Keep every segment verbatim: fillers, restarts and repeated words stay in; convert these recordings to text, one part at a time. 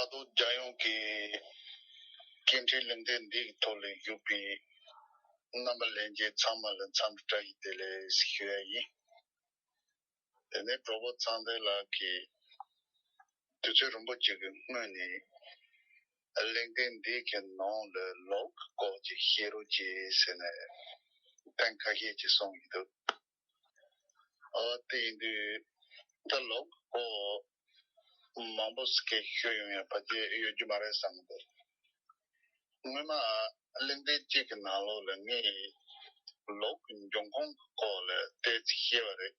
ད་དུང་རྒྱལ་ཡོངས་ཀྱི་སྐད་འཕྲིན་གླེང་སྟེགས་འདིའི་ཐོག་ལ་བཞུགས་པའི་རྣམ་པ་ལྷན་རྒྱས་ཚང་མ་ལ་འཚམས་འདྲི་བཀྲ་ཤིས་བདེ་ལེགས་ཞུ་ཡ་ཡིན། དེ་ནས་གྲོགས་པོ་ཚངས་ལྡན་ལགས་ཀྱིས་དུས་ཚོད་རིང་པོ་ཅིག་གི་སྔོན་ནས་གླེང་སྟེགས་འདི་གི་ནང་ལ་ལོག་གི་སྐོར་ཅིག་བཤད་རོགས་གྱིས་ཟེར་ནས་ཐེངས་ཁ་ཤས་ཅིག་གསུངས་ཡོད་འདུག་ཨ་དེ་ཡིན་དུས་ད་ལོག་གི་སྐོར་མང་པོ་སྐད་ཤོད་ཡོང་ཡ་ཕལ་ཆེར་ཡོད་རྒྱུ་མ་རེད་བསམ་གི་འདུག་སྔོན་མ་གླེང་སྟེགས་གཅིག་གི་ནང་ལོགས་ལ་ངས་ལོག་གི་འབྱུང་ཁུངས་ཀྱི་སྐོར་ལ་ཏོག་ཙམ་བཤད་པ་རེད།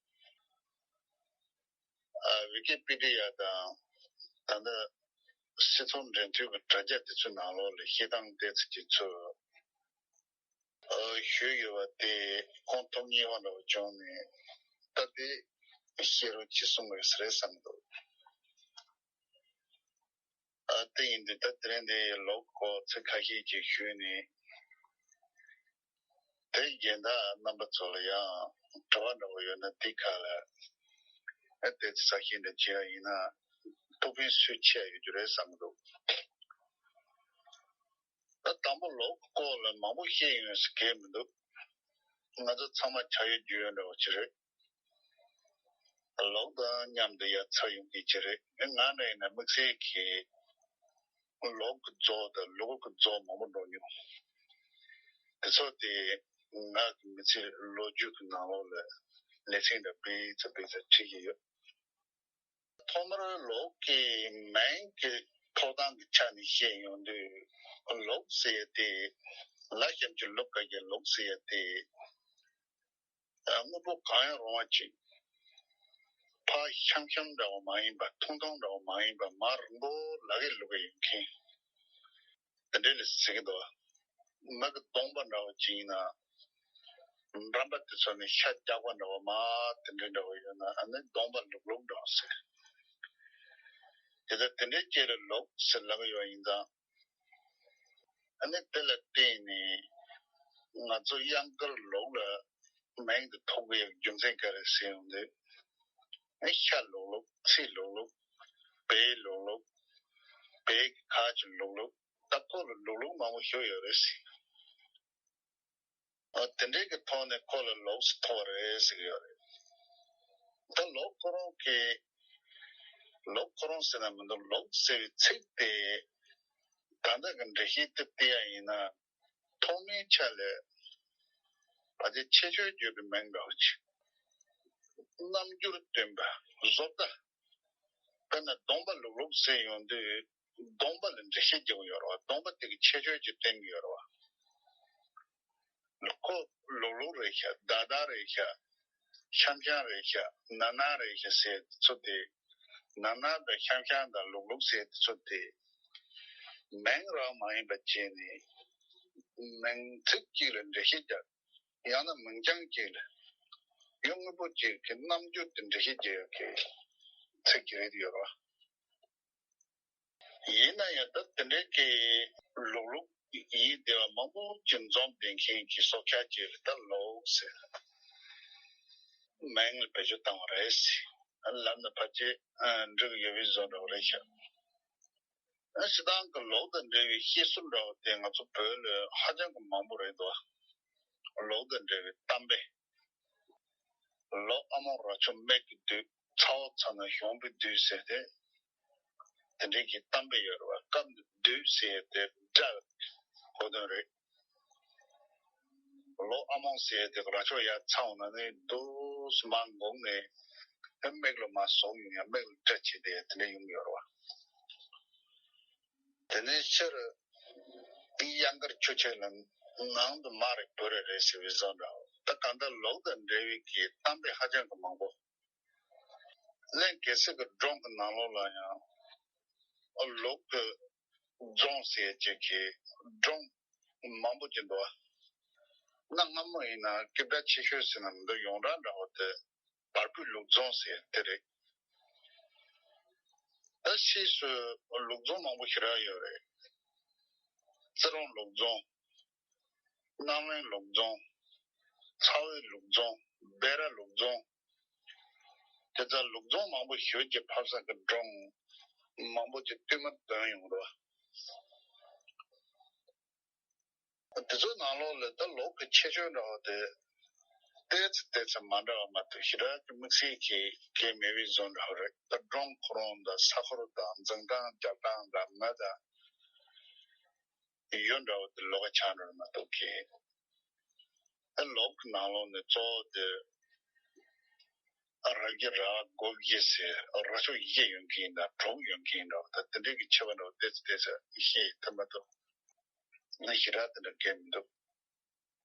ཨ་ཝི་ཀི་པི་ཌི་ཡ་དང་ད་ལྟ་སྤྱི་ཚོགས་འབྲེལ་མཐུད་ཀྱི་དྲ་རྒྱ་དེ་ཚོའི་ནང་ལོགས་ལ་བཤད་སྟངས་ཏོག་ཙམ་ཅིག་ཚུར་ཨ་ཞུས་ཡོད་པ་དེ་ཁོང་ཐུགས་མཉེས་པ་འདྲ་བོ་བྱུང་ནས་ད་དེ་བཤད་རོགས་གྱིས་གསུངས་པ་རེད་བསམ་འདུག་ཨ་དེ་ཡིན་དུས་ད་དེ་རིང་འདི་ལོག་གི་སྐོར་ཚིག་ཁ་ཤས་ཅིག་ཞུས་ནས། དེ་རྒན་བདག་རྣམ་པ་ཚོ་ལ་ཡང་དྲི་བ་འདྲ་བོ་ཡོད་ན་དེ་ཁ་ལ་ཨ་དེ་ཚིག་གསལ་བཤད་འདྲ་བྱེད་ཡ་ཡིན་ན་ཐུགས་ཕན་གསོས་ཆེ་ཡོད་རྒྱུ་རེད་བསམ་གི་འདུག་ད་དང་པོ་ལོག་གི་སྐོར་ལ་མང་པོ་བཤད་ཡོང་ཟེར་གི་མི་འདུག་ང་ཚོ་ཚང་མ་ཆ་ཡོད་རྒྱུས་ཡོད་འདྲ་བོ་ཅིག་རེད། ལོག་དང་མཉམ་དུ་ཡར་ཚུར་ཡོང་གི་ཅི་རེད། ང་འདྲ་ཡིན་ན་དམིགས་བསལ་གྱི་ལོག་གི་རྫོགས་དང་ལུག་གི་རྫོགས་མང་པོ་འགྲོ་མྱོང་། དེ་ཚོ་དེ་ང་གི་མི་ཚེའི་ལོ་རྒྱུས་ཀྱི་ནང་ལོགས་ལ་ལེ་ཚན་འདྲ་སྦེ་ཚ་སྦེ་ཚ་ཁྲིད་ཀྱི་ཡོད། ཐོག་མར་ལོག་གི་མིང་གི་ཐོགས་སྟངས་ཀྱི་ཆ་ནས་བཤད་ཡོང་དུས་ལོག་ཟེར་ཡ་དེ་ལ་ཞབས་ཀྱུ་ལུ་ག་གི་ལོག་ཟེར་ཡ་དེ། དངོས་པོ་གང་ཡང་རུང་བ་ཅིག་ཕར་ཤམ་ཤམ་འདྲ་བ་མ་ཡིན་པ་ཐུང་ཐུང་འདྲ་བ་མ་ཡིན་པ་མར་རིང་པོ་ལ་གེ་ལུ་གེ་ཡོད་མཁན། དེ་འདྲས་ལ་ཟེར་གི་འདུག་མི་གི་གདོང་པ་འདྲ་བ་ཅིག་ཡིན་ན། འགྲམ་པ་དེ་ཚོ་ནས་ཤ་རྒྱགས་པ་འདྲ་བ་མ་དེ་འདྲས་འདྲ་བ་ཡོད་ན་ཨ་ནི་གདོང་པ་ལུག་ལུག་འདྲ་བ་ཟེར། དེ་ལྟར་དེ་འདྲས་ཅིག་ལ་ལོག་ཟེར་ལབ་ཀྱི་ཡོད་ཡིན་ཙང་། ཨ་ནི་དེ་ལ་བརྟེན་ནས་ང་ཚོ་གཡང་དཀར་ལོག་ལ་མིང་དེ་ཐོགས་ཀྱི་ཡོད་རྒྱུ་མཚན་ག་རེ་ཟེར་ཡོང་དུས། ཨ་ཤ་ལོག་ལོག་ཚིལ་ལོག་ལོག་བལ་ལོག་ལོག་བལ་གྱི་ཁ་ཆུ་ལོག་ལོག་ད་ཁོ་ལ་ལོག་ལོག་མང་པོ་ཞིག་ཡོད་རེད་ཟེར། ཨ་དེ་འདྲའི་གི་ཐོག་ནས་ཁོ་ལ་ལོག་ཟེར་ཐོགས་རེད་ཟེར་གི་ཡོད་རེད། ད་ལོག་ཁོ་རང་གི་ལོག་ཁོ་རང་ཟེར་ན་མི་འདུག་ལོག་ཟེར་བའི་ཚིག་དེ་ད་ལྟ་གི་འགྲེལ་བཤད་དེ་བལྟས་ཡ་ཡིན་ན། ཐོག་མའི་ཆ་ལ་ཕལ་ཆེར་ཁྱད་ཆོས་བརྗོད་པའི་མིང་འདྲ་བོ་ཅིག་རྣམ་འགྱུར་སྟོན་པ་བཟོ་ལྟ། དཔེར་ན་གདོང་པ་ལུག་ལུག་ཟེར་ཡོང་དུས་གདོང་པ་ལ་འགྲེལ་བཤད་རྒྱག་གི་ཡོད་རེད་བ། གདོང་པ་དེ་གི་ཁྱད་ཆོས་ཅིག་སྟོན་གི་ཡོད་རེད་བ། ཁོ་ལུག་ལུག་རེད་ཤག་མདའ་མདའ་རེད་ཤག་ཤམ་ཤམ་རེད་ཤག་ན་ན་རེད་ཤག་ཟེར་དེ་ཚོ་དེ། ན་ན་དང་ཤམ་ཤམ་དང་ལུག་ལུག་ཟེར་དེ་ཚོ་དེ། མིང་རང་མ་ཡིན་པ་བྱས་ནས། མིང་ཚིག་གཅིག་ལ་འགྲེལ་བཤད་རྒྱག་ཡང་ན་མིང་རྐྱང་གཅིག་ལ། ཡང་དངོས་པོ་གཅིག་གི་རྣམ་འགྱུར་དེ་འགྲེལ་བཤད་རྒྱག་ཡག་གི་ཚིག་ཅིག་རེད་ཡོད་རེད་བ། ཡིན་ན་ཡང་ད་དེ་འདྲའི་གི་ལུག་ལུག་ཡིན་བསྡད་པ་མང་པོ་ཅིག་འཛོམས་བསྡད་མཁན་གྱི་སྲོག་ཆགས་ཅིག་ལ་ད་ལོག་ཟེར། མིང་ལ་བེད་སྤྱོད་བཏང་བ་རེད་ཟེར། ལབ་ན་ཕལ་ཆེར་འགྲིག་ཡོད་པའི་བཟོ་འདྲ་བོ་རེད་ཤག་སྤྱིར་བཏང་གི་ལོག་དང་འབྲེལ་བའི་བཤད་སྲོལ་འདྲ་བོ་དེ་ང་ཚོ་བོད་ལ་ཧ་ཅང་གི་མང་པོ་རེད་འདུག་ལོག་དང་འབྲེལ་བའི་གཏམ་དཔེ། ལོ་ཨ་མོ་ར་ཅོ་སྨད་ཀྱི་བདུད། ཚ་བོ་ཚ་ན་གཞོང་པའི་བདུད་ཟེར་ཏེ། དེ་འདྲའི་གི་གཏམ་དཔེ་ཡོད་རེད་བ། སྐབས་འདིར་བདུད་ཟེར་ཏེ་སྒྲ་གོ་དོན་རེད། ལོ་ཨ་མོ་ཟེར་ཏེ་ར་ཅོ་ཡར་ཚ་འོང་ན་ནི་འདུག་སེ་མར་འགུག་ནས་སྨད་ལ་མར་ཟུག་ཡོང་ཡ། སྨད་ལ་སྒྲ་ཆེ་དེ་དེ་འདྲ་ཡོང་གི་ཡོད་རེད་བ། དེ་ནས་ཕྱིར་གཡང་དཀར་ཆུ་ཆེན་ལ་ནང་དུ་མར་རེ་བུད་རེ་རེད་ཟེར་བའི་བཟོ་འདྲ། ད་གང་ལྟར་ལོག་དང་འབྲེལ་བའི་གི་གཏམ་དཔེ་ཧ་ཅང་གི་མང་པོ། གླིང་གེ་སར་གྱི་སྒྲུང་གི་ནང་ལོགས་ལ་ཡང་ལུག་གི་རྫོང་ཟེར་ཅིག་གི་སྒྲུང་མང་པོ་ཅིག་འདུག་གནའ་སྔ་མོ་ཡིན་ན་སྐད་གྲགས་ཆེ་ཤོས་ཟེར་ན་མི་འདུག་ཡོངས་གྲགས་འདྲ་བོ་དེ་བར་བུད་ལུག་རྫོང་ཟེར་དེ་རེད། ད་ཕྱིས་སུ་ལུག་རྫོང་མང་པོ་ཞེ་དྲག་ཡོད་རེད། རྩི་རོང་ལུག་རྫོང་། སྣང་བློའི་ལུག་རྫོང་། ཚ་བོའི་ལུག་རྫོང་། སྦེ་ར་ལུག་རྫོང་། དེ་ཚོ་ལུག་རྫོང་མང་པོ་ཞེ་པོ་ཅིག་ཕབ་ས་གི་སྒྲུང་ མང་པོ་ཅིག་བསྟུད་མར་འདོན་ཡོང་རོགས། དེ་ཚོའི་ནང་ལོགས་ལ་ད་ལོག་གི་ཁྱད་ཆོས་འདྲ་བ་དེ་ཏོག་ཙམ་ཏོག་ཙམ་མ་འདྲ་བ་མ་གཏོགས་ཞེ་དྲག་གི་དམིགས་བསལ་གྱི་གལ་མེད་པའི་བཟོ་འདྲ་བ་རེད། ད་སྒྲུང་ཁོ་རང་དང་ས་ཁུལ་དང་འཛིན་སྟངས་རྒྱག་སྟངས་དང་མི་དང་ཡུལ་འདྲ་བ་དེ་ལོགས་ཀ་ཆགས་འགྲོ་མ་གཏོགས་གལ། ད་ལོག་གི་ནང་ལོགས་ནས་གཙོ་བོ་དེ་རབ་ཀྱི་ར་དགུ་བཞི་ཟེར་ར་ཕྱོགས་བཞི་ཡོད་མཁན་དང་དྲུག་ཡོད་མཁན་འདྲ་བ་དང་དེ་འདྲའི་གི་ཁྱད་པར་འདྲ་བ་ཏོག་ཙམ་ཏོག་ཙམ་ཤེས་ཐུབ་མ་ཐུབ་ང་ཞེ་དྲག་དེ་འདྲ་གལ་མི་འདུག་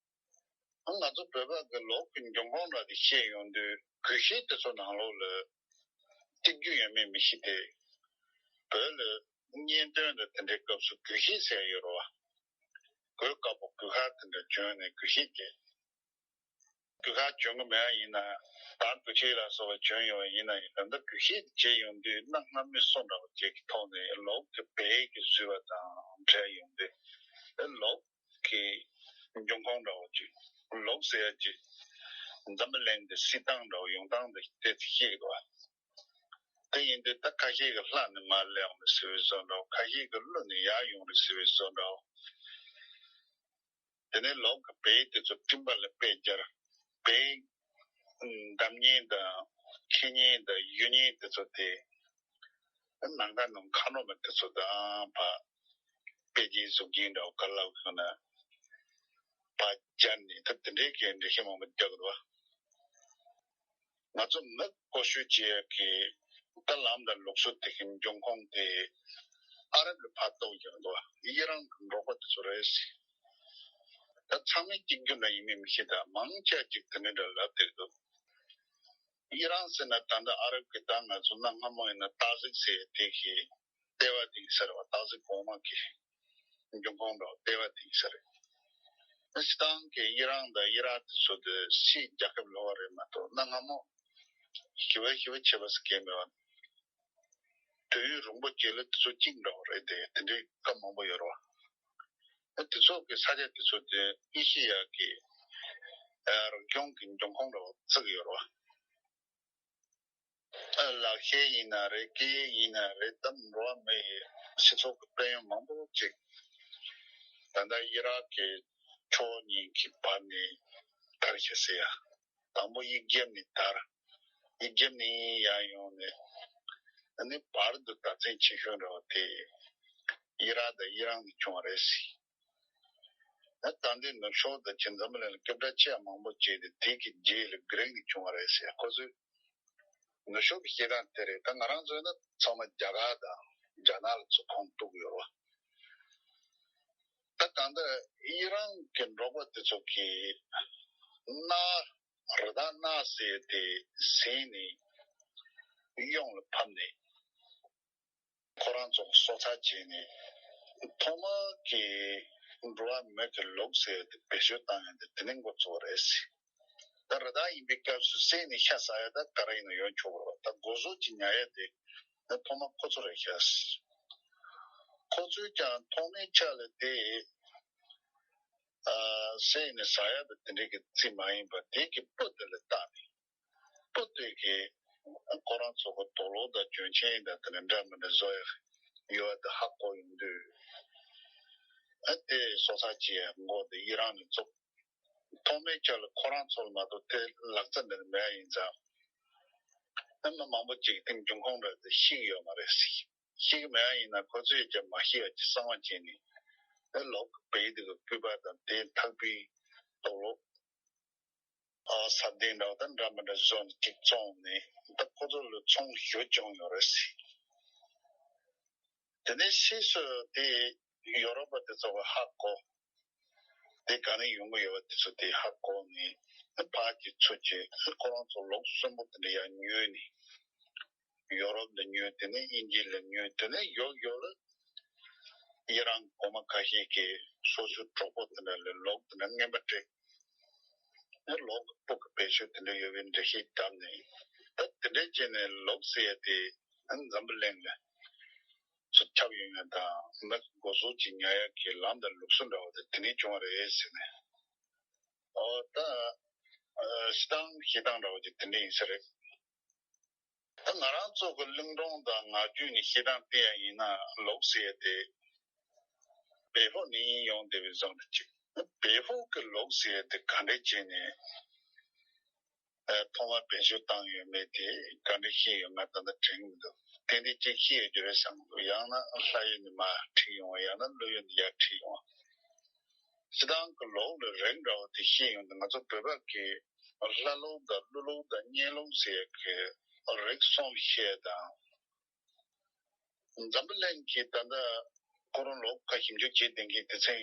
ང་ཚོ་བོད་པ་གི་ལོག་གི་འབྱུང་ཁུངས་འདྲ་དེ་ཤེས་ཡོང་དུས་གུས་ཞབས་དེ་ཚོ་ནང་ལོགས་ལ་གཅིག་གྱུར་ཡོད་མེད་མི་ཤེས་ཏེ། བོད་ལ་གཉེན་སྟོན་དང་དེ་འདྲའི་སྐབས་སུ་གུས་ཞབས་ཟེར་ཡོད་རེད་བ། གོས་དཀར་པོ་གུས་ཞབས་དེ་འདྲ་གྱོན་ནས་གུས་ཞབས་བྱས། གུས་ཞབས་གྱོན་གི་མེད་པ་ཡིན་ན་ད་གུས་ཞབས་ལ་སོགས་པ་གྱོན་ཡོང་བ་ཡིན་ན་ཡང་ད་ལྟ་གུས་ཞབས་བྱས་ཡོང་དུས་གནའ་སྔ་མོའི་སྲོལ་འདྲ་བ་ཅིག་གི་ཐོག་ནས་ལོག་གི་བལ་གྱི་བཟོས་པ་དང་འབྲེལ་ཡོང་དུས་ལོག་གི་འབྱུང་ཁུངས་འདྲ་བོ་ཅིག་ལོག་ཟེར་ཡ་ཅིག་འཛམ་བུ་གླིང་འདི་སྲིད་སྟངས་འདྲ་བོ་ཡོང་སྟངས་འདི་ཏོག་ཙམ་ཤེས་ཀྱི་འདུག་བ། དེ་ཡིན་དུས་ད་ཁ་ཤས་ཀྱིས་ལྷ་ནས་མར་སླེབས་ཡོང་རེད་ཟེར་བའི་བཟོ་འདྲ་བོ། ཁ་ཤས་ཀྱིས་ཀླུ་ནས་ཡར་ཡོང་རེད་ཟེར་བའི་བཟོ་འདྲ་བོ། དེ་ནས་ལོག་གི་བལ་དེ་ཚོ་སྤྲིན་པ་ལ་དཔེ་སྦྱར། བལ་འདམ་བརྙན་དང་ཁེ་བརྙན་དང་གཡུ་བརྙན་དེ་ཚོ་དེ་ནམ་མཁའ་ནང་མཁའ་འགྲོ་མ་དེ་ཚོ་དང་ཕ་དཔེ་རྒྱན་གཟུགས་རྒྱན་འདྲ་བོ་ག་ལབ་ཡོང་ན་ཕ་སྦྱར་ནས་ད་དེ་འདྲའི་གི་འགྲེལ་བཤད་མང་པོ་རྒྱག་གི་འདུག་བ། ང་ཚོ་མི་ཀོ་ཤུ་ཅེ་གི་ད་ལམ་དང་ལུགས་སྲོལ་དེ་གི་འབྱུང་ཁུངས་དེ་ཨ་རབ་ལ་ཕར་གཏོགས་ཀྱང་འདུག་ཨི་རན་གི་འབྲོག་པ་དེ་ཚོ་རེད། ད་ཚང་མས་གཅིག་གྱུར་འདྲ་ཡིན་མིན་མི་ཤེས། ད་མང་ཆེ་ཅིག་དེ་འདྲ་འདྲ་ལབ་བསྡད་འདུག་ཨི་རན་ཟེར་ན་ད་ལྟ་ཨ་རབ་ཀྱི་ད་ང་ཚོ་གནའ་སྔ་མོ་ཡིན་ན་སྟག་གཟིག་ཟེར་དེ་གི་ལྟེ་བ་དེ་ཡིན་ས་རེད་བ། སྟག་གཟིག་གོང་མ་གི་འབྱུང་ཁུངས་འདྲ་ལྟེ་བ་དེ་ཡིན་ས་རེད། སྤྱིར་བཏང་གི་ཨི་རན་དང་ཨི་རག་དེ་ཚོ་དེ་སུད་རྒྱལ་ཁབ་ལོགས་རེད་མ་གཏོགས་གནའ་སྔ་མོ་ཞི་བ་ཞི་བ་བྱས་པ་ཟེར་མཁན་མེད་པ། དུས་ཡུན་རིང་པོ་རྗེས་ལ་དེ་ཚོ་གཅིག་འདྲ་བ་རེད་དེ། དེ་འདྲའི་སྐབས་མང་པོ་ཡོད་རེད་བ། དེ་ཚོ་གི་ས་ཆ་དེ་ཚོ་དེ་ཨེ་ཤེ་ཡ་གི་རང་སྐྱོང་གི་འབྱུང་ཁུངས་འདྲ་བ་བརྩི་གི་ཡོད་རེད་བ། ལག་ཤེས་ཡིན་ན་རེད། སྐད་ཡིག་ཡིན་ན་རེད། ད་འགྲོ་བ་མི་ཡི་སྤྱི་ཚོགས་ཀྱི་དཔལ་ཡོན་མང་པོ་ཅིག་ད་ལྟ་ཨི་རག་གི་ཕྱོགས་གཉིས་ཀྱི་བར་ནས་ག་རེ་བྱེད་ཟེར་ཡ། དང་པོ་ཡིག་རྒྱབ་ནས་དར། ཡིག་རྒྱབ་ནས་ཡར་ཡོང་ནས་ཨ་ནི་བར་དུ་དར་ཚད་ཆེ་ཤོས་འདྲ་བ་དེ་ཨི་རག་དང་ཨི་རན་ནས་བྱུང་བ་རེད་ཟེར། ད་ལྟ་ནུབ་ཕྱོགས་དང་ཅིག་འཛམ་བུ་གླིང་ལ་སྐད་གྲགས་ཆེ་བ་མང་པོ་བྱས་ཏེ་དེ་གི་རྗེས་ལ་གྷི་རིག་ནས་བྱུང་བ་རེད་ཟེར། ཁོ་ཚོས་ནུབ་ཕྱོགས་ཀྱི་བཤད་སྟངས་དེ་རེད། ད་ང་རང་ཚོ་ཡིན་ན་ཚང་མ་རྒྱ་གར་དང་རྒྱ་ནག་ལ་ཚུར་ཁོང་གཏུགས་ཡོད་རེད་བ། ད་གང་ལྟར་ཨི་རན་གྱི་འབྲོག་པ་དེ་ཚོ་གིས་གནའ་རི་དྭགས་གནག་ཟེར་དེ་ཟིན་ནས་གཡོན་ལ་ཕབ་ནས། ཁོ་རང་ཚོ་གསོ་ཚགས་བྱས་ནས་ཐོག་མར་གྱི་འགྲོ་བ་མི་གི་ལུགས་ཟེར་དེ་བེད་སྤྱོད་བཏང་ཡ་དེ་དེ་ནས་འགོ་བཙུགས་པ་རེད་ཟེར། ད་རི་དྭགས་ཡིན་པའི་སྐབས་སུ་བསད་ནས་ཤ་ཟ་ཡ་ད་ག་རེ་ཡིན་ན་ཡོང་ཆོག་གི་རེད་བ། ད་སྒོ་ཟོག་ཅིག་ཉར་ཡ་དེ་ཐོག་མར་ཁོ་ཚོ་རེད་ཤག་ཟེར། ཁོ་ཚོས་ཀྱང་ཐོག་མའི་ཆ་ལ་དེ་བསད་ནས་ཟ་ཡ་ད་དེ་འདྲའི་གི་རྩིས་མ་ཡིན་པ་དེ་གི་སྤུ་དེ་ལ་བཏགས་ནས། སྤུ་དེ་གིས་ཁོ་རང་ཚོ་གི་དུག་ལོག་དང་གྱོན་ཆས་དང་དེ་འདྲ་འདྲ་མི་འདྲ་བཟོ་ཡག་ཡོད་པ་དེ་ཧ་གོ་ཡོང་དུས། ཨ་དེ་གསོ་ཚགས་བྱེད་ཡག་འགོ་དེ་ཨི་རན་ནས་བཙུགས། ཐོག་མའི་ཆ་ལ་ཁོ་རང་ཚོ་ལ་མ་གཏོགས་དེ་ལག་རྩལ་འདི་མེད་པ་ཡིན་ཙང་། ཨ་མི་མང་པོ་ཅིག་དེ་འབྱུང་ཁུངས་འདྲ་དེ་ཤེས་ཀྱི་ཡོད་མ་རེད་ཟེར། ཤེས་ཀྱི་མེད་པ་ཡིན་ན་ཁོ་ཚོས་ཀྱང་མ་ཤེས་པ་ཅིག་གསང་བ་བྱས་ནས། ཨ་ལོག་གི་བལ་དེ་གི་སྤུས་པ་དང་དེ་ཐག་པའི་དུག་ལོག་ཨ་ས་གདན་འདྲ་བ་དང་འདྲ་མི་འདྲ་བཟོས་ནས་གཅིག་བཙོངས་ནས་ད་ཁོ་ཚོ་ལ་ཚོང་ཞོ་བྱུང་ཡོད་རེད་ཟེར། དེ་ནས་ཕྱིས་སུ་དེ་ཡོ་རོབ་པ་དེ་ཚོ་གིས་ཧ་གོ། དེ་ག་ནས་ཡོང་གི་ཡོད་པ་དེ་ཚོ་དེ་ཧ་གོ་ནས་ཕར་གྱི་ཚུར་གྱི་ཁོ་རང་ཚོ་ལུག་གསོན་པོ་དེ་འདྲ་ཡར་ཉོས་ནས། ཡོ་རོབ་ལ་ཉོས། དེ་ནས་དབྱིན་ཇི་ལ་ཉོས། དེ་ནས་ཡོད་ཡོད་ལ་ཨི་རན་གོང་མ་ཁ་ཤས་ཀྱིས་སོ་སོའི་གྲོགས་པོ་དེ་འདྲ་ལ་ལུག་དེ་འདྲ་རྔན་པ་སྤྲད། ཨེ་ལུག་གི་སྤུ་གི་བེད་སྤྱོད་དེ་འདྲ་ཡོད་པའི་འགྲེལ་བཤད་བརྒྱབ་ནས། ད་དེ་འདྲ་བྱས་ནས་ལུག་ཟེར་ཡ་དེ་ཨ་འཛམ་བུ་གླིང་ལ་ཚུར་ཁྱབ་ཡོང་ཡ་དང་མི་གི་སྒོ་ཟོག་ཅིག་ཉར་ཡ་གི་ལམ་དང་ལུགས་སྲོལ་འདྲ་བ་དེ་དེ་ནས་བྱུང་བ་རེད་ཟེར་ནས། ཨོ་ད་ཨ་སྤྱིར་བཏང་བཤད་སྟངས་འདྲ་བ་ཅིག་དེ་འདྲ་ཡིན་ས་རེད། ད་ང་རང་ཚོ་གི་གླིང་སྒྲུང་དང་ངག་རྒྱུན་ནས་བཤད་སྟངས་བལྟས་ཡ་ཡིན་ན་ལུགས་ཟེར་ཡ་དེ་བལ་ཧོ་ནས་ཡོང་བསྡད་པའི་བཟོ་འདྲ་ཅིག་བལ་ཧོ་གི་ལུགས་ཟེར་ཡ་དེ་ག་འདྲས་བྱས་ནས་ཐོག་མར་བེད་སྤྱོད་བཏང་ཡོད་མེད་དེ་ག་འདྲས་ཤེས་ཡོད་ང་ད་ལྟ་དྲན་གྱི་མི་འདུག་ཏན་ཏན་ཅིག་ཤེས་ཡོད་རྒྱུ་རེད་བསམ་གྱི་འདུག་ཡང་ན་ལྷ་ཡུལ་ནས་མར་ཁྲིད་ཡོང་བ་ཡང་ན་ཀླུ་ཡུལ་ནས་ཡར་ཁྲིད་ཡོང་བ། སྤྱིར་བཏང་གི་ལུགས་ལ་རིགས་འདྲ་བོ་དེ་ཤེས་ཡོང་དུས་ང་ཚོ་བོད་པ་གི་ལྷ་ལུགས་དང་ཀླུ་ལུགས་དང་གཉན་ལུགས་ཟེར་གི་རིགས་གསུམ་བཤད་དང་། འཛམ་བུ་གླིང་གི་ད་ལྟ་ཁོ་རང་ལུགས་ཁ་ཞིབ་འཇུག་བྱེད་བསྡད་མཁན་དེ་ཚོ་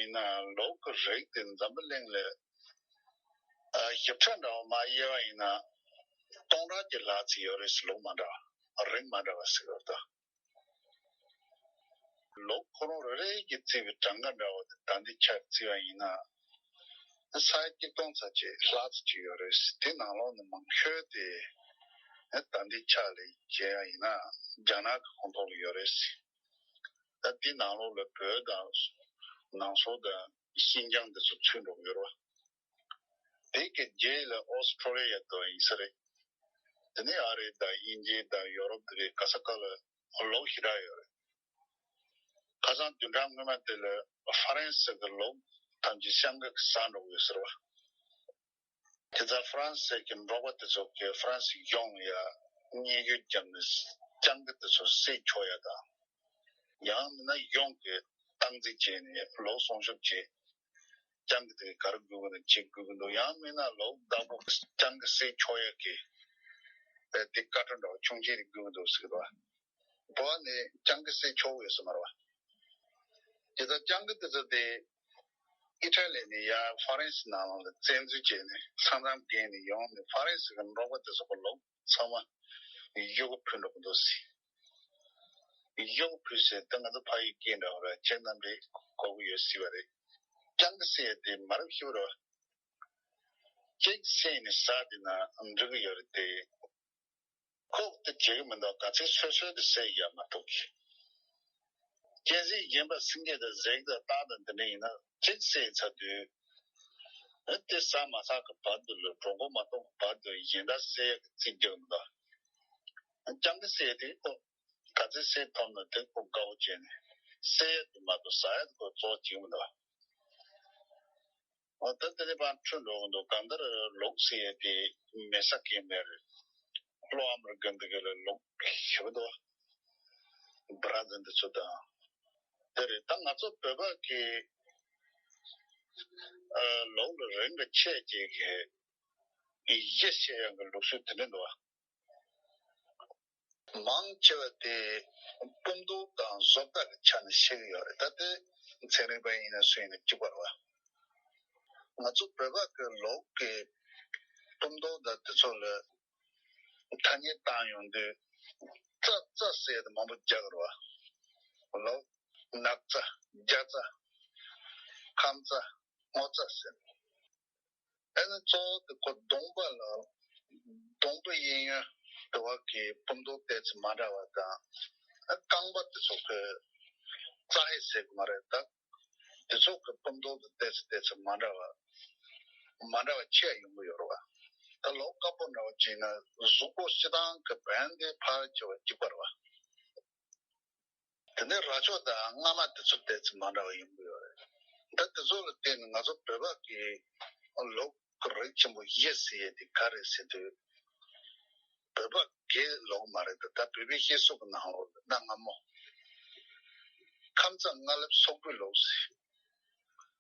ཡིན་ན་ལུགས་ཀྱི་རིགས་དེ་འཛམ་བུ་གླིང་ལ་ཨ་ཞིབ་ཕྲ་འདྲ་བོ་མར་དབྱེ་བ་ཡིན་ན་སྟོང་ཕྲག་གི་ལྷག་ཙམ་ཡོད་རེད་ཟེར། ལུགས་མ་འདྲ་བ་རིགས་མ་འདྲ་བ་ཟེར་བ་དང་། ལུགས་ཁོ་རང་རེ་རེ་གིས་བརྩིས་པའི་གྲངས་ཀ་འདྲ་བོ་དེ་ད་ལྟའི་ཆར་བརྩིས་པ་ཡིན་ན་ས་ཡ་གཅིག་སྟོང་ཙམ་ཅིག་ལྷག་ཙམ་ཅིག་ཡོད་རེད། དེ་ནང་ལོགས་ནས་མང་ཤོས་དེ་ད་ལྟའི་ཆ་ལ་བྱས་པ་ཡིན་ན་རྒྱ་ནག་གི་ཁོངས་གཏོགས་ལ་ཡོད་རེད། ད་དེ་ནང་ལོགས་ལ་བོད་དང་ནང་སོག་དང་ཤིན་ཅང་དེ་ཚོ་ཚུད་འགྲོ་གི་ཡོད་རེད་བ། དེ་གི་རྗེས་ལ་ཨོ་སི་ཁྲོ་ལི་ཡ་དེ་ཡིན་ས་རེད། དེ་ནས་ཨ་རི་དང་དབྱིན་ཇི་དང་ཡོ་རོབ་དེ་ག་ས་ག་ལ་ལུགས་ཞེ་དྲག་ཡོད་རེད། ཁ་སང་བདུན་ཕྲག་སྔོན་མ་དེ་ལ་ཧྥ་རན་སི་གི་ལུགས་ཐམས་ཅད་སྤྱང་ཀི་གིས་ཟ་འགྲོ་གི་ཡོད་ཟེར་བ། དེ་ཚོ་ཧྥ་རན་སི་གི་འབྲོག་པ་དེ་ཚོ་གིས་ཧྥ་རན་སི་གཞུང་ལ་ཡ་སྙན་ཞུ་བརྒྱབ་ནས་སྤྱང་ཀི་དེ་ཚོ་བསད་ཆོག་ཡ་དང་། ཡང་མིན་ན་གཞུང་གིས་སྟངས་འཛིན་བྱས་ནས་ལུགས་སྲུང་སྐྱོབ་བྱེད། སྤྱང་ཀི་དེ་ག་རེ་དགོས་ཀྱི་འདུག་བྱེད་དགོས་ཀྱི་འདུག་ཡང་མིན་ན་ལུགས་བདག་པོ་སྤྱང་ཀི་བསད་ཆོག་ཡ་གི་དེ་བཀའ་ཁྲོལ་འདྲ་བོ་ཆུང་ཆེ་རེ་དགོས་ཀྱི་འདུག་ཟེར་གི་འདུག་བ། བོད་ནས་སྤྱང་ཀི་བསད་ཆོག་གི་ཡོད་ས་མ་རེད་བ། དེ་ལྟར་སྤྱང་ཀི་དེ་ཚོ་དེ་ཨི་ཊ་ལི་ནས་ཡར་ཧྥ་རན་སི་ནང་ལ་བཙན་འཛུལ་བྱས་ནས་ས་མཚམས་བརྒལ་ནས་ཡོང་ནས་ཧྥ་རན་སི་གི་འབྲོག་པ་དེ་ཚོ་གི་ལུགས་ཚང་མ་གཡོག་པོ་ཕུད་འགྲོ་གི་འདུག་ཟེར། གཡོག་པོ་ཕུད་ཟེར་དེ་ང་ཚོ་ཕ་ཡུལ་སྐད་འདྲ་བོ་རེད། ཁྱེད་རྣམ་པས་གོ་གི་ཡོད་སྲིད་པ་རེད། སྤྱང་ཀི་ཟེར་དེ་མ་རབས་ཤིག་རེད་བ། གཅིག་བསད་ནས་ཟ་བསྡད་ན་འགྲིག་གི་ཡོད་རེད་དེ། ཁོ་དེ་བྱེད་ཀྱི་མི་འདུག་ག་ཚོད་སོ་སོས་དེ་བསད་ཡ་མ་གཏོགས། གཅན་གཟན་གཞན་པ་སེང་གེ་དང་གཟིག་དང་སྟག་དང་དེ་འདྲ་ཡིན་ན་གཅིག་བསད་ཚར་དུས། ཨ་དེ་ཟ་མ་ཚར་གི་བར་དུ་ལ་གྲོད་ཁོག་མ་སྟོང་གི་བར་དུ་གཞན་དག་བསད་ཡ་གི་རྩིས་རྒྱག་གི་མི་འདུག་སྤྱང་ཀི་བསད་དེ་ཁོ་ག་ཚོད་བསད་ཐུབ་ན་དེ་ཁོ་དགའ་བོ་བྱས་ནས་བསད་ཡ་དེ་མ་གཏོགས་ཟ་ཡ་དེ་ཁོ་གཙོ་བོ་བྱེད་ཀྱི་མི་འདུག་འོ་ད་དེ་ནས་ཕར་འཁྲུལ་འགྲོ་གི་འདུག་གང་ལྟར་ལུགས་ཟེར་ཡས་དེ་མེད་ས་གང་མེད་རེད། ལྷོ་ཨ་མི་རི་ཀ་འདི་ག་ལ་ལུགས་ཞེ་པོ་འདུག་བ། བྷ་ར་ཛིལ་འདི་ཚོ་དང་། དེ་རེད། ད་ང་ཚོ་བོད་པ་གི་ཨ་ལུགས་ལ་རིམ་པ་ཆད་ཅིག་གི་གཞི་བཤད་ཡག་གི་ལུགས་སྲོལ་དེ་འདྲ་འདུག་བ། མང་ཆེ་བ་དེ་སྤུ་མདོག་དང་བཟོ་ལྟ་གི་ཆ་ནས་བཤད་ཀྱི་ཡོད་རེད། ད་དེ་ཚན་རིག་པ་ཡིན་ན་སུ་ཡིན་ན་གཅིག་པ་རེད་བ། ང་ཚོ་བོད་པ་གི་ལུགས་ཀྱི་སྤུ་མདོག་དང་དེ་ཚོ་ལ་ཐ་སྙད་བཏང་ཡོང་དུས་རྩྭ་རྩྭ་ཟེར་དེ་མང་པོ་རྒྱག་གི་རེད་བ། ལུགས་ནགས་རྩྭ་རྒྱ་རྩྭ་ཁམས་རྩྭ་སྔོ་རྩྭ་ཟེར། ཨ་ནི་གཙོ་བོ་དེ་ཁོ་གདོང་པ་ལ་གདོང་པའི་གཡས་གཡོན་དེ་བ་གི་སྤུ་མདོག་ཏོག་ཙམ་མ་འདྲ་བ་དང་། ཨ་རྐང་པ་དེ་ཚོ་གི་རྩྭ་ཧེ་ཟེར་གི་མ་རེད་ད། དེ་ཚོ་གི་སྤུ་མདོག་དེ་ཏོག་ཙམ་ཏོག་ཙམ་མ་འདྲ་བ་མ་འདྲ་བ་ཆེ་ཡོང་གི་ཡོད་རེད་བ། ད་ལུགས་དཀར་པོ་འདྲ་བ་བྱས་ན་གཟུགས་པོ་སྤྱིར་བཏང་གི་བན་དེ་ཕལ་ཆེ་བ་གཅིག་པ་རེད་བ། དེ་ནས་རྭ་ཅོ་དང་རྔ་མ་དེ་ཚོ་ཏོག་ཙམ་མ་འདྲ་བ་ཡོང་གི་ཡོད་རེད། ད་དེ་ཚོ་ལ་བརྟེན་ནས་ང་ཚོ་བོད་པ་གི་ལུགས་ཀྱི་རིགས་ཆེན་པོ་བཞི་ཟེར་ཡས་དེ་ག་རེ་ཟེར་དུས། བོད་པ་གའི་ལུགས་མ་རེད་ད། ད་བོད་པའི་བཤད་སྲོལ་གྱི་ནང་ལོགས་ལ་གནའ་སྔ་མོ། ཁམས་རྩྭ་རྔ་ལེབ་སོག་པོའི་ལུགས་ཟེར།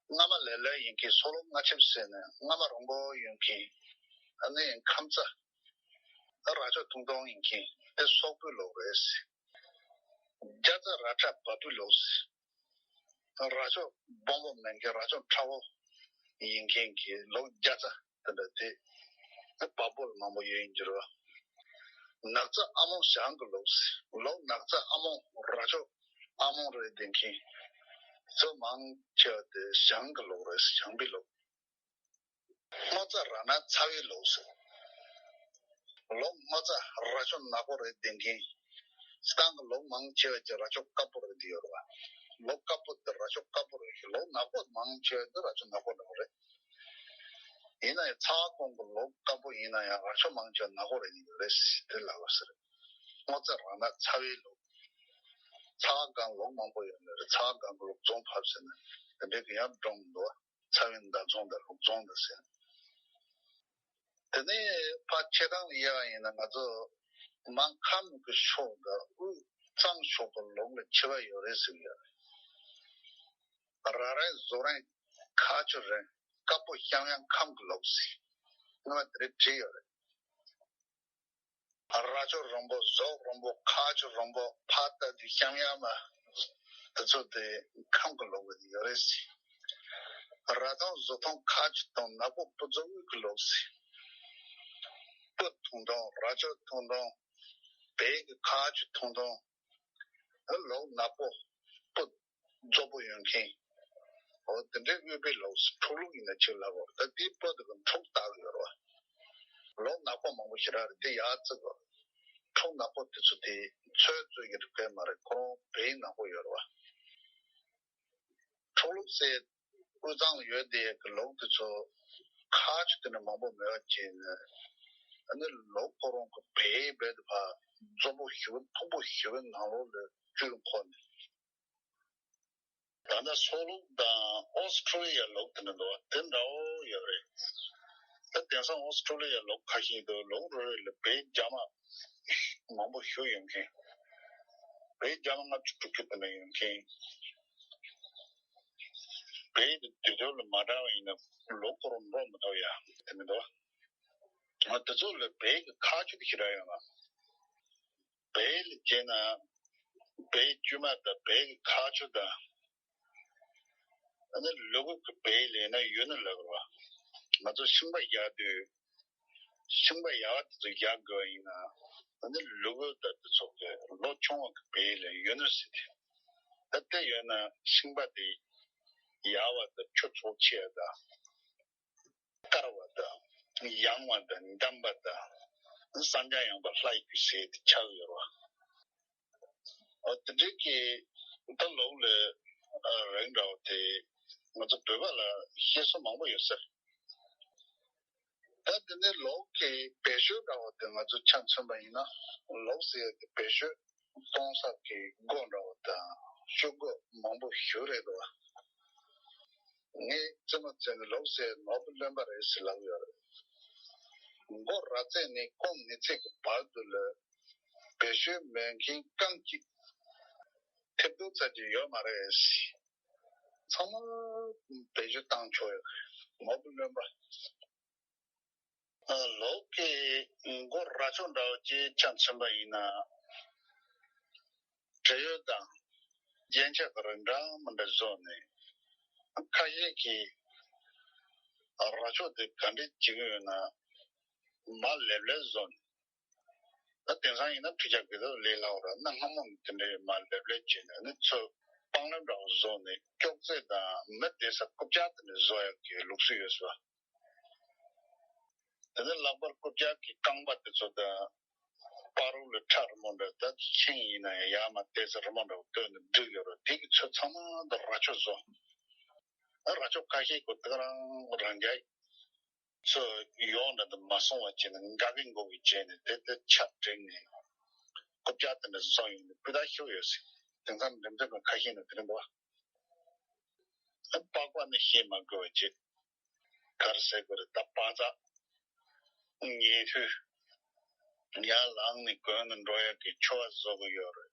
རྔ་མ་ལེབ་ལེབ་ཡིན་མཁན་སོག་ལེབ་རྔ་ཆབ་ཟེར་ནས་རྔ་མ་རིང་པོ་ཡོད་མཁན། ཨ་ནི་ཁམས་རྩྭ་རྭ་ཅོ་ཐུང་ཐུང་ཡིན་མཁན་དེ་སོག་པོའི་ལུགས་རེད་ཟེར། རྒྱ་རྩྭ་རྭ་ཁྲ་བ་སྤུའི་ལུགས་ཟེར། རྭ་ཅོ་སྦོམ་པོ་མེད་མཁན་རྭ་ཅོ་ཕྲ་བོ་ཡིན་མཁན་གྱི་ལུགས་རྒྱ་རྩྭ་དེ་འདྲ་དེ་བ་སྤུ་ལ་མང་པོ་ཡོད་ཡིན་གྱི་རེད་བ། ནགས་རྩྭ་ཨ་མོང་ཞང་གི་ལུགས་ཟེར། ལུགས་ནགས་རྩྭ་ཨ་མོང་རྭ་ཅོ་ཨ་མོང་རེད་བསྡད་མཁན་ཚོ་མང་ཆེ་བ་དེ་ཞང་གི་ལུགས་རེད། ཞང་པའི་ལུགས། སྔོ་རྩྭ་ར་ནག་ཚ་བའི་ལུགས་ཟེར། ལུགས་སྔོ་རྩྭ་རྭ་ཅོ་ནག་པོ་རེད་བསྡད་མཁན། སྤྱིར་བཏང་གི་ལུགས་མང་ཆེ་བ་ཅིག་རྭ་ཅོ་དཀར་པོ་རེད་བསྡད་ཡོད་རེད་བ། ལུགས་དཀར་པོ་དེ་རྭ་ཅོ་དཀར་པོ་རེད། ལུགས་ནག་པོ་མང་ཆེ་བ་དེ་རྭ་ཅོ་ནག་པོ་འདྲ་པོ་རེད། ཡིན་ན་ཡང་ཚ་བ་ཀུན་གྱི་ལུགས་དཀར་པོ་ཡིན་ན་ཡང་རྭ་ཅོ་མང་ཆེ་བ་ནག་པོ་རེད་བསྡད་ཡོད་རེད་ཟེར་དེ་ལབ་པ་ཟེར། སྔོ་ཚལ་རང་ན་ཚ་བའི་ལུགས། ཚ་བ་སྒང་ལུགས་མང་པོ་ཡོད་ནི་རེད། ཚ་བ་སྒང་གི་ལུགས་རྫོང་ཕབ་ཟེར་ན་དེ་འདྲའི་གི་ཡང་སྒྲུང་འདུག་ཚ་བའི་མདའ་རྫོང་དང་ལུགས་རྫོང་དང་ཟེར། དེ་ནས་ཕར་ཕྱེད་ཐང་ལ་དབྱེ་བ་ཡིན་ན་ང་ཚོ་མར་ཁམས་ཀྱི་ཕྱོགས་དང་དབུས་གཙང་ཕྱོགས་ཀྱི་ལུགས་ལ་ཁྱད་པར་ཡོད་རེད་ཟེར་གྱི་ཡོད་རེད། ར་རན་ཟུག་རན་ཁ་ཆུ་རན། དཀར་པོ་ཤམ་ཡང་ཁམས་ཀྱི་ལུགས་ཟེར། སྔོན་མ་དེ་འདྲ་བྲིས་ཡོད་རེད། རྭ་ཅོ་རིང་པོ་ཟོག་རིང་པོ་ཁ་ཆུ་རིང་པོ་ཕ་ཏ་དུ་ཤམ་ཡ་མ། དེ་ཚོ་དེ་ཁམས་ཀྱི་ལུགས་ཡོད་རེད། རྭ་ཐང་ཟོ་ཐང་ཁ་ཆུ་དང་ནག་པོ་སྤུ་རྫོགས་དབུས་ཀྱི་ལུགས། སྤུ་ཐུང་ཐུང་རྭ་ཅོ་ཐུང་ཐུང་བལ་གྱི་ཁ་ཆུ་ཐུང་ཐུང་། ལུགས་ནག་པོ་སྤུ་རྫོགས་པོ་ཡོད་མཁན། འོ་དེ་འདྲའི་དབུས་པའི་ལུགས་སུ་འབྲུག་ལུགས་ཡིན་ན་ཅིག་ལབ་དགོས་རེད། ད་དེའི་སྤུ་དེ་གི་འབྲུག་བཏགས་ཡོད་རེད་བ། ལུགས་ནག་པོ་མང་པོ་ཞེ་དྲག་རེད། དེ་ཡག་བརྩི་དགོས། འབྲུག་ནག་པོ་དེ་ཚོ་དེ་ཚོད་རྩོད་ཀྱི་རིགས་པས་མ་རེད། ཁོ་རང་བལ་ནག་པོ་ཡོད་རེད་བ། འབྲུག་ལུགས་ཟེར་དབུས་གཙང་ལ་ཡོད་དེ་གི་ལུགས་དེ་ཚོ་ཁ་ཆུ་དེ་ནས་མང་པོ་མེད་པ་བྱས་ནས། ཨ་ནི་ལུགས་ཁོ་རང་གི་བལ་བལ་དུ་ཕར་རྫོགས་པོ་ཞེ་པོ་ཕུང་པོ་ཞེ་པོའི་ནང་ལོགས་ལ་བཅུད་འཁོར་ནས། ད་ལྟ་སོག་ལུགས་དང་ཨོ་སི་ཁྲུ་ལི་ཡ་ལུགས་དེ་འདྲ་འདུག་བ། དེ་འདྲ་བོ་ཡོད་རེད། ད་དེང་སང་ཨོ་སི་ཁྲུ་ལི་ཡ་ལུགས་ཁ་ཤས་འདུག་ལུགས་རེ་རེ་ལ་བལ་རྒྱ་མ་མང་པོ་ཞིག་ཡོད་མཁན། བལ་རྒྱ་མ་ལྔ་བཅུ་དྲུག་ཅུ་དེ་འདྲ་ཡོད་མཁན། བལ་དེ་དུས་ཚོད་ལ་མ་འདྲ་བ་ཡིན་ན་ལུགས་ཁོ་རང་འགྲོ་མི་ཐུབ་ཡ་དེ་འདྲ་འདུག་བ། དེ་ཚོ་ལ་བལ་གྱི་ཁ་ཆུ་དེ་ཞེ་དྲག་ཡོད་ན། བལ་ལ་བྱས་ན་བལ་དཀྱུས་མ་དང་བལ་གྱི་ཁ་ཆུ་དང་། ཨ་ནི་ལུ་གུ་གི་བལ་ལེན་ན་ཡུ་ནི་ལབ་རོ། ང་ཚོ་ཤིང་པ་བཞག་དུས་ཤིང་པ་ཡག་པ་དེ་ཚོ་བཞག་དགོས་པ་ཡིན་ན། ཨ་ནི་ལུ་གུ་དང་དེ་ཚོ་གི་ལོ་ཆུང་བ་གི་བལ་ལ་ཡུ་ནི་ཟེར་ཏེ། ད་དེ་ཡོད་ན་ཤིང་པ་དེ་ཡག་པ་དང་ཆུ་ཚོགས་ཆེ་བ་དང་། དཀར་བ་དང་ཡང་བ་དང་འདམ་པ་དང་། སྲང་ལྕགས་ཡངས་པ་ལྷ་ཡི་གུ་ཟེར་ཏེ་ཆགས་ཡོད་རེད་བ། འོ་དེ་འདྲའི་གི་ད་ལུགས་ལ་རིགས་འདྲ་བོ་དེ་ང་ཚོ་བོད་པ་ལ་བཤད་སྲོལ་མང་པོ་ཡོད་ས་རེད། ད་དེ་ནས་ལུགས་ཀྱི་བེད་སྤྱོད་འདྲ་བོ་དེ་ང་ཚོ་ཆ་མཚོན་པ་ཡིན་ན། ལུགས་ཟེར་ཡ་དེ་བེད་སྤྱོད་གཏོང་ས་གི་སྒོ་འདྲ་བོ་དང་ཤོག་སྒོ་མང་པོ་ཞིག་རེད་འདུག་བ། ངས་རྩེད་མོ་རྩེ་ནས་ལུགས་ཟེར་ནོར་བུ་རློན་པ་རེད་ཟེར་ལབ་ཡོད་རེད། མགོ་ར་བརྩེགས་ནས་རྐང་ངེ་བརྩེགས་ཀྱི་བར་དུ་ལ་བེད་སྤྱོད་མེད་མཁན་རྐང་གཅིག་ཐེབས་རྡུལ་ཙམ་ཅིག་ཡོད་མ་རེད། ཚང་མ་བེད་སྤྱོད་བཏང་ཆོག་ཡོད་རེད། ནོར་བུ་རློན་པ། ལུགས་ཀྱི་མགོ་ར་ཅོ་འདྲ་བོ་ཅིག་ཆ་མཚོན་པ་ཡིན་ན། འབྲེལ་ཡོད་དང་རྒྱན་ཆ་གི་རིགས་འདྲ་མི་འདྲ་བཟོས་ནས། ཁ་ཤས་ཀྱིས་ར་ཅོ་དེ་ག་འདྲས་བྱེད་ཀྱི་ཡོད་ན། མར་ལེབ་ལེབ་བཟོས་ནས། ད་དེང་སང་ཡིན་ན་འཕྲུལ་ཆས་གི་དོ་ལས་སླ་བོ་ར། གནའ་སྔ་མོ་ནས་དེ་འདྲའི་མར་ལེབ་ལེབ་བྱས་ནས་ནི་ཚོས་སྤང་ལེབ་འདྲ་བོ་བཟོས་ནས་ཀྱོག་ཙེ་དང་མི་བསྡད་ས་རྐུབ་བཀྱག་དེ་འདྲ་བཟོ་ཡག་གི་ལུགས་སྲོལ་ཡོད་ས། དེ་ནས་ལྷག་པར་རྐུབ་བཀྱག་གི་རྐང་པ་དེ་ཚོ་དང་། བར་རུ་ལ་ཁྲ་རི་མོ་འདྲ། ད་ཤིང་ཡིན་ན་ཡང་ཡར་མར་བལྟས་ཚེ་རི་མོ་འདྲ་བོ་བཏོན་ནས་བསྒྲིགས་ཡོད་རེད། དེ་གི་ཚོས་ཚང་མ་ད་ར་ཅོ་བཟོ། ཨ་ར་ཅོ་ཁ་ཤས་ཀྱིས་དེ་ག་རང་རང་རྒྱལ་ཚོས་ཡོང་འདྲ་དུ་མ་སོང་བ་བྱས་ནས་འགའ་གི་མགོ་གི་བྱས་ནས་དེ་དེ་ཆ་བསྒྲིགས་ནས་རྐུབ་བཀྱག་དེ་འདྲ་བཟོ་ཡོང་ནས་སྤུས་དག་ཤོས་ཡོད་ཟེར། དེང་སང་འགྲེམས་སྟོན་པ་ཁ་ཤས་ནས་དེ་འདྲ་འདུག་ཨ། པགས་པ་ནི་བཤད་མ་དགོས་པ་བྱས། ག་རེ་ཟེར་དགོས་རེད། ད་པགས་ཚག་ཉལ་དུས་ཡར་ལངས་ནས་གོན་ནས་འགྲོ་ཡག་གི་ཕྱུ་པ་བཟོ་གི་ཡོད་རེད།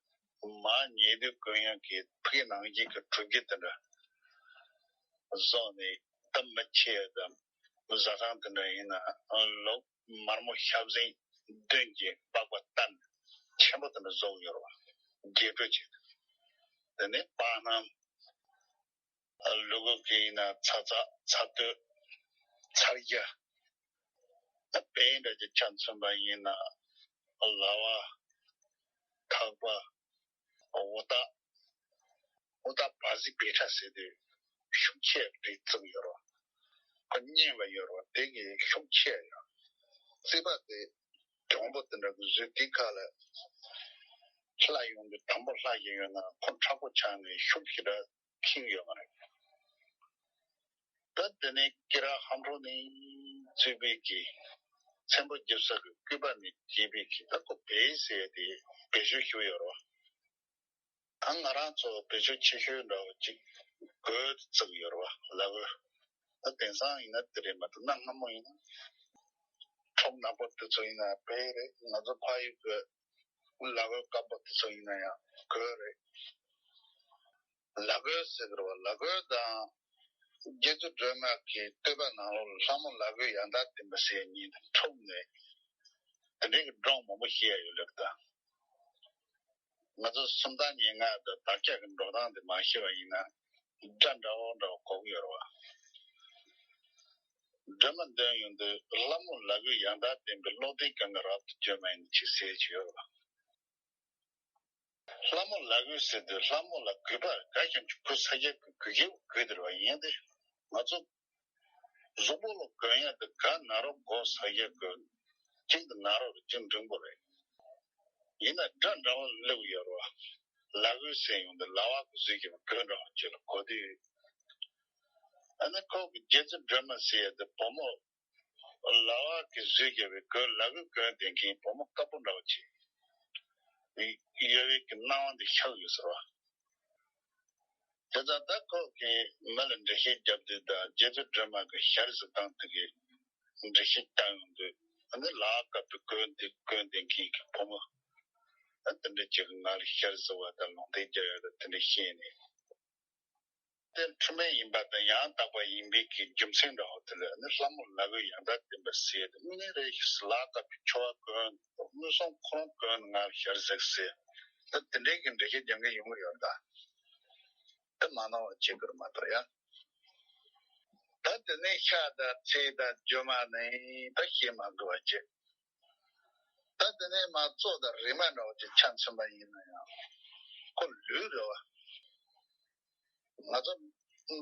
མར་ཉལ་དུས་གོན་ཡག་གི་ཕ་གི་ནང་བཞིན་གྱི་གྲུ་བཞི་དེ་འདྲ་བཟོས་ནས། ད་མི་ཆེ་དང་བཟའ་ཚང་དེ་འདྲ་ཡིན་ན་ལོ་མར་མོ་ཞབས་ཟིན་བདུན་གྱི་པགས་པ་བསྟན་ཆེན་པོ་དེ་འདྲ་བཟོ་གི་ཡོད་རེད་བ། རྒྱས་སྤྲོས་བྱས། དེ་ནས་པ་སྣམ། ལུ་གུ་གི་ཡིན་ན་ཚ་ཚ། ཚ་ཏོག་ཚ་རྒྱ། ད་བལ་འདྲ་ཅིག་ཆ་མཚོན་པ་ཡིན་ན་ལ་བ། ཐག་པ། འོ་ད། འོ་ད་བ་ཟི་བེ་ཁྲ་ཟེར་དུས་ཤུགས་ཆེ་རེད་བརྩི་གི་ཡོད་རེད་བ། ཁོ་མཉེན་པ་ཡོད་རེད་བ། དེ་གི་ཤུགས་ཆེ་ཡོད། རྩིད་པ་དེ་གྱོང་པོ་དེ་འདྲ་གི་བཟོས་དེ་ཁ་ལ་ལྷ་ཡོང་དུས་དམ་པོ་ལྷ་ཞིག་ཡོད་ན་ཁོ་མཁྲེགས་པོ་ཆགས་ནས་ཤུགས་ཞེ་དྲག་ཁེངས་ཡོད་མ་རེད། ད་དེ་ནས་ཀི་ར་ཧམ་ཧྲོ་ནས་གཙོས་པའི་གི་ ཚེམ་བུ་རྒྱབ་ས་གི་སྐུད་པ་ནས་བརྒྱབ་པའི་གི་ད་ཁོ་བེ་ཟེར་ཡ་དེ་བེད་སྤྱོད་ཞུ་ཡོད་རེད་བ། ད་ང་རང་ཚོ་བེད་སྤྱོད་ཆེ་ཤོས་འདྲ་བོ་ཅིག་གོས་བཙུགས་ཡོད་རེད་བ། ལ་གོས། ད་དེང་སང་ཡིན་ན་དེ་རེད་མ་གཏོགས་གནའ་སྔ་མོ་ཡིན་ན་ཁྲོམ་ནག་པོ་དེ་ཚོ་ཡིན་ན་བེ་རེད། ང་ཚོ་ཕ་ཡུལ་གི་ལ་གོས་དཀར་པོ་དེ་ཚོ་ཡིན་ན་ཡང་གོས་རེད། ལ་གོས་ཟེར་གི་རེད་བ། ལ་གོས་དང་རྗེ་བཙུན་སྒྲོལ་མ་གི་བསྟོད་པ་ནང་ལོགས་ལ་ལྷ་མོ་ལ་གོས་ཡང་དག་ལྡན་པ་ཟེར་ཡ་གཉིས་དང་འཁྲུགས་ནས་དེ་འདྲའི་གི་སྒྲུང་མང་པོ་བཤད་ཡ་ཡོད་ལབ་ད། ང་ཚོ་སུམ་རྟགས་སྙན་ངག་དང་དག་ཆ་གི་འགྲོ་སྟངས་དེ་མ་ཤེས་པ་ཡིན་ན་སྒྲ་འདྲ་བོ་འདྲ་བོ་གོ་གི་ཡོད་རེད་བ། སྒྲོལ་མ་འདོན་ཡོང་དུས་ལྷ་མོ་ལ་གོས་ཡང་དག་ལྡན་པའི་བློ་ལྡན་གང་གི་རབ་ཏུ་བརྗོད་མ་ཡིན་ཅིག་ཟེར་གྱི་ཡོད་རེད་བ། ལྷ་མོ་ལ་གོས་ཟེར་དུས་ལྷ་མོ་ལ་གུས་པ་དགའ་ཞིང་གུས་ས་ཡ་གི་གུས་ཀྱི་གུས་དེ་རེད་བ། ཡིན་ཏེ་ང་ཚོ་གཟུགས་པོ་ལ་གོན་ཡ་དེ་ག་ན་རོ་གོ་ས་ཡ་གི་གཅིག་དེ་ན་རོ་རེད། གཅིག་འབྲིང་པོ་རེད། ཡིན་ན་སྒྲ་འདྲ་བོ་སླེབས་ཡོད་རེད་བ། ལ་གོས་ཟེར་ཡོང་དུས་ལ་བ་གི་གཟུགས་ཀྱི་གོས་འདྲ་བོ་ཅིག་ལ་གོ་དུས། ཨ་ནི་ཁོ་གི་རྗེ་བཙུན་སྒྲོལ་མ་ཟེར་ཡ་དེ་བུ་མོ་ལ་བ་གི་གཟུགས་བརྒྱབ་པའི་གོས་ལ་གོས་གོན་བསྡད་མཁན་བུ་མོ་དཀར་པོ་འདྲ་བོ་ཅིག་ཡོད་པའི་གི་སྣང་བ་འདི་ཤར་ཡོད་ཟེར་བ། དེ་ཙང་ད་ཁོ་གིས་མི་ལ་འགྲེལ་བཤད་བརྒྱབ་དུས་དང་རྗེ་བཙུན་སྒྲོལ་མ་གི་ཞལ་གཟིགས་སྟངས་དེ་གི་འགྲེལ་བཤད་བཏང་ཡོང་དུས་ཨ་ནི་ལ་བ་དཀར་པོའི་གོས་འདི་གོན་བསྡད་མཁན་གི་བུ་མོ་ཨ་དེ་འདྲ་ཅིག་གི་ང་ལ་ཞལ་གཟིགས་པ་དང་ལུང་བསྟན་རྒྱག་ཡ་དང་དེ་འདྲ་བཤད་ནས། དེ་འཁྲུལ་མེད་ཡིན་པ་དང་ཡང་དག་པ་ཡིན་པའི་གི་རྒྱུ་མཚན་འདྲ་བོ་དེ་ལ་ནི་ལྷ་མོ་ལ་གོས་ཡང་དག་ལྡན་པ་ཟེར་ཏེ་དངོས་གནས་རེད། ལ་དཀར་པོའི་ཆོ་ག་གོན་དངོས་སུ་ཁོ་རང་གོན་ང་ཞལ་གཟིགས་ཟེར་ད་དེ་འདྲའི་གི་འགྲེལ་བཤད་རྒྱག་མཁན་ཡོང་གི་ཡོད་ད། དེ་མ་གནང་བ་བྱེད་དགོས་མ་གཏོགས་ཡ། ད་དེ་ནས་ཤ་དང་ཚལ་དང་རྒྱུ་མ་ནི་ད་བཤད་མ་དགོས་པ་བྱེད། ད་དེ་ནས་མ་གཙོ་དང་རིག་མ་འདྲ་བོ་ཅིག་ཆ་མཚོན་པ་ཡིན་ན་ཡང་ཁོ་ལུས་རེད་བ། ང་ཚོ་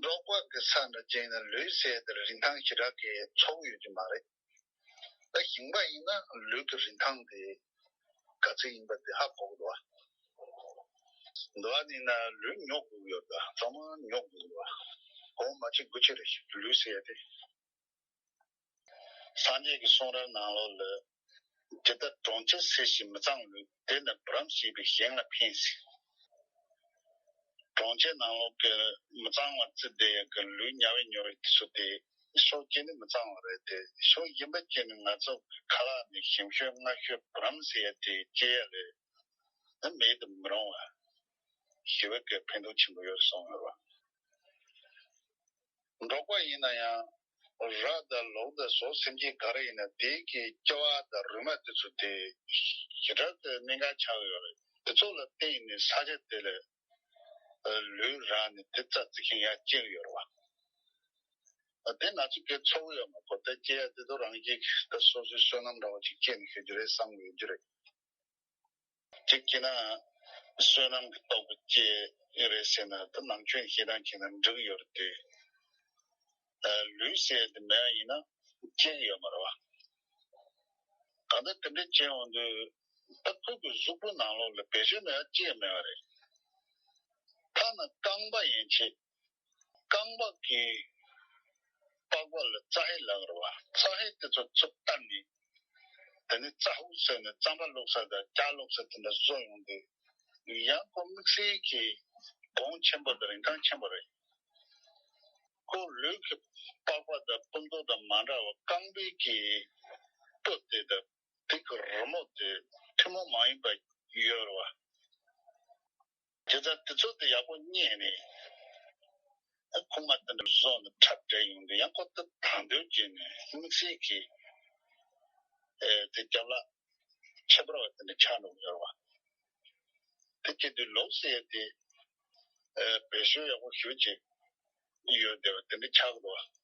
འབྲོག་པ་གི་ས་འདྲ་ཅིག་ཡིན་ན་ལུས་ཟེར་དེ་རིན་ཐང་ཞེ་དྲག་གི་ཚོར་གི་ཡོད་ཀྱི་མ་རེད། ད་ཞིང་པ་ཡིན་ན་ལུས་ཀྱི་རིན་ཐང་དེ་ག་ཚོད་ཡིན་པ་དེ་ཧ་གོ་གི་འདུག་བ། འདུག་བ་ཡིན་ན་ལུས་ཉོ་དགོས་ཀྱི་ཡོད། ད་ཚང་མ་ཉོ་དགོས་ཀྱི་འདུག་བ། གོང་མ་གཅིག་དགུ་ཆེ་རེ་ཞིག་ལུས་ཟེར་དེ། སངས་རྒྱས་ཀྱི་གསུང་རབ་ནང་ལོགས་ལ། ཇི་ལྟར་གྲོང་ཁྱེར་ཟིལ་ཞིག་མི་གཙང་ལུས། དེ་ནི་བུ་རམ་ཞེས་པས་གཞན་ལ་ཕན་ཟེར། གྲོང་ཁྱེར་ནང་ལོགས་ཀྱི་མི་གཙང་བ་བརྩིས་བསྡད་ཡག་གི་ལུས་ཉར་བའི་ཉོ་བའི་དུས་སུ་དེ་ཕྱོགས་གཅིག་ནི་མི་གཙང་བ་རེད་དེ། ཕྱོགས་གཞན་པ་གཅིག་ནི་ང་ཚོ་གི་ཁ་ལག་ནས་ཞིམ་ཤོས་མངར་ཤོས་བུ་རམ་ཟེར་ཡ་དེ་སྐྱེ་ཡ་ལས་ནི་མེད་དུ་མི་རུང་བ་ཞེ་པོ་གི་ཕན་ཐོགས་ཆེན་པོ་ཡོད་གསུངས་ཡོད་པ། འབྲོག་པ་ཡིན་ན་ཡང་། ར་དང་ལུག་དང་ཟོག་སེམས་ཅན་ག་རེ་ཡིན་ན་དེའི་གི་ལྕི་བ་དང་རུས་མ་དེ་ཚོ་དེ་ཞེ་དྲག་ཏུ་གནད་འགག་ཆགས་ཡོད་རེད། དེ་ཚོ་ལ་བརྟེན་ནས་ས་ཆ་དེ་ལ་ལུས་རག་ནས་དེ་རྩ་རྩི་ཤིང་ཡར་སྐྱེ་གི་ཡོད་རེད་བ། དེ་ང་ཚོ་གི་ཚོར་གི་ཡོད་མ་གོ། ད་སྐྱེ་ཡ་དེ་ཚོ་རང་གི་ད་སོ་སོའི་བསོད་ནམས་འདྲ་བོ་ཅིག་སྐྱེས་ནས་ཤོད་རྒྱུ་རེད་བསམ་གི་ཡོད་རྒྱུ་རེད། གཅིག་བྱས་ན་བསོད་ནམས་ཀྱི་སྟོབས་ཀྱིས་སྐྱེས་རེད་ཟེར་ན་ད་ནང་ཆོས་བཤད་སྟངས་བྱས་ན་འགྲིག་ཡོད་རེད་དེ། ལུས་ཟེར་དེ་མེད་པ་ཡིན་ན་སྐྱེ་གི་ཡོད་མ་རེད་བ། གང་ལྟར་དེ་འདྲ་བྱས་ཡོང་དུས་ད་ཁོ་གི་གཟུགས་པོ་ནང་ལོགས་ལ་བེད་སྤྱོད་མེད་པ་ཅི་ཡང་མེད་པ་རེད། ཐ་ན་རྐང་པ་ཡན་ཆད། རྐང་པ་གི་པགས་པ་ལ་རྩ་ཧེ་ལབ་རེད་བ། རྩ་ཧེ་དེ་ཚོ་ཚུར་བཏབ་ནས་དེ་ནས་རྩ་ཧུ་ཟེར་ནས་རྩམ་པ་བླུགས་ས་དང་ལྕགས་བླུགས་ས་དེ་འདྲ་བཟོ་ཡོང་དུས་ཡང་ཁོ་དམིགས་བསལ་གྱི་གོང་ཆེན་པོ་དང་རིན་ཐང་ཆེན་པོ་རེད། ཁོ་ལུས་ཀྱི་པགས་པ་དང་སྤུ་མདོག་དང་མ་འདྲ་བ་རྐང་པའི་གི་སྤུ་དེ་དང་དེ་གི་རི་མོ་དེ་ཐུན་མོང་མ་ཡིན་པ་ཡོད་རེད་བ། དེ་ལྟར་དེ་ཚོ་དེ་ཡག་པོ་རྙེད་ནས། ཁུག་མ་དེ་འདྲ་བཟོ་ནས་འཁྲབ་བསྡད་ཡོང་དུས་ཡང་ཁོ་དེ་དང་དོད་བྱས་ནས་དམིགས་བསལ་གྱི་ཨེ་དེ་རྒྱབ་ལ་ཁྱད་པར་བ་དེ་འདྲ་ཆགས་འགྲོ་གི་ཡོད་རེད་བ། དེ་བྱེད་དུས་ལུགས་ཟེར་ཡ་དེ་ཨེ་བེད་སྤྱོད་ཡག་པོ་ཞེ་ཅིག་ཡོད་བསྡད་པ་དེ་འདྲ་ཆགས་འགྲོ་བ།